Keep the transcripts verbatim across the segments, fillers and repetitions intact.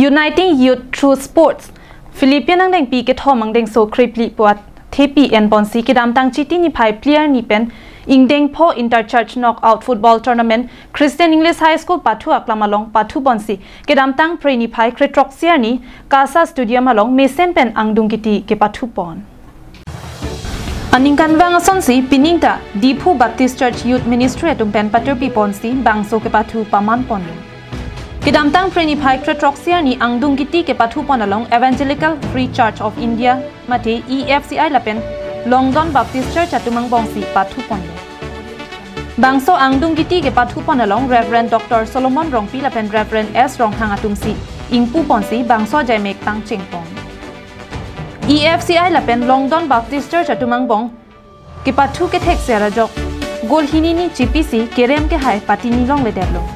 Uniting Youth Through Sports, Philippine angdengpi kethom angdengso krephli pu athepi enponsi kedamtang Chiti niphai phli arni pen ingdeng pho inter-church knockout football tournament Christian English High School pathu aklam along pathuponsi kedamtang Phre niphai krethrok isi arni Kasa Stadium along mesen pen angdung kiti kepathupon. Aningkanvang asonsi piningta Diphu Baptist Church Youth Ministry atum pen patirpiponsi bangso kepathu pamanponlo. Kedamtang Phre niphai krethrok isi arni angdung kiti kepathupon along Evangelical Free Church of India mate E F C I lapen Longdon Baptist Church atum angbongsi pathuponlo. Bangso angdung kiti kepathupon along Reverend Doctor Solomon Rongpi lapen Reverend S Ronghang atumsi ingpuponsi bangso ajaimek pangchengpon. E F C I lapen Longdon Baptist Church atum angbong kepathu kethek sera jok goal hini ni chipisi kerem kehai patini longledetlo.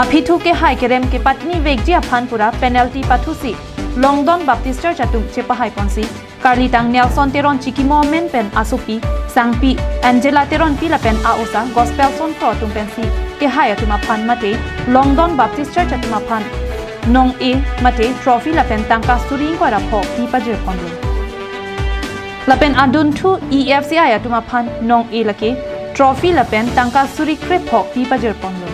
Aphi thu kehai kerem kepatini vekji aphan pura penalty pathusi Longdon Baptist Church atum chepahaiponsi karlitang Nelson Teron chikimo amen pen asopi sangpi Angela Teronpi lapen a-osa Gospel Sonpro atum pensi kehai atum aphan mate Longdon Baptist Church atum aphan nong-e mate trophy lapen tangka suri ingkoi ra pho pi pajirponlo. Lapen adunthu E F C I atum aphan nong-e lake trophy lapen tangka suri krepho pi pajirponlo.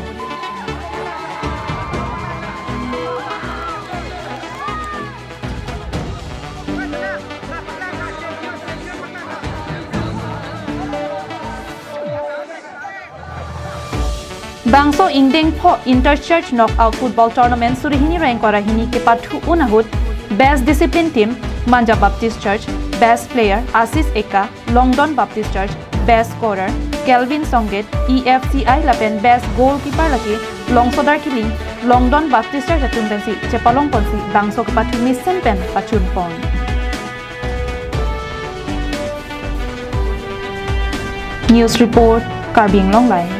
Bangso ingdeng pho inter-church knockout football tournament suri hini ra ingkoi ra hini kepathu-un ahut Best Discipline Team Manja Baptist Church, Best Player Asis Eka, Longdon Baptist Church, Best Scorer Kelvin Songget, E F C I lapen Best Goalkeeper lake Longsodar Killing, Longdon Baptist Church atum pensi chepalongponsi bangso kepathu mesen pen pachunpon. News Report, Karbi Anglong Live.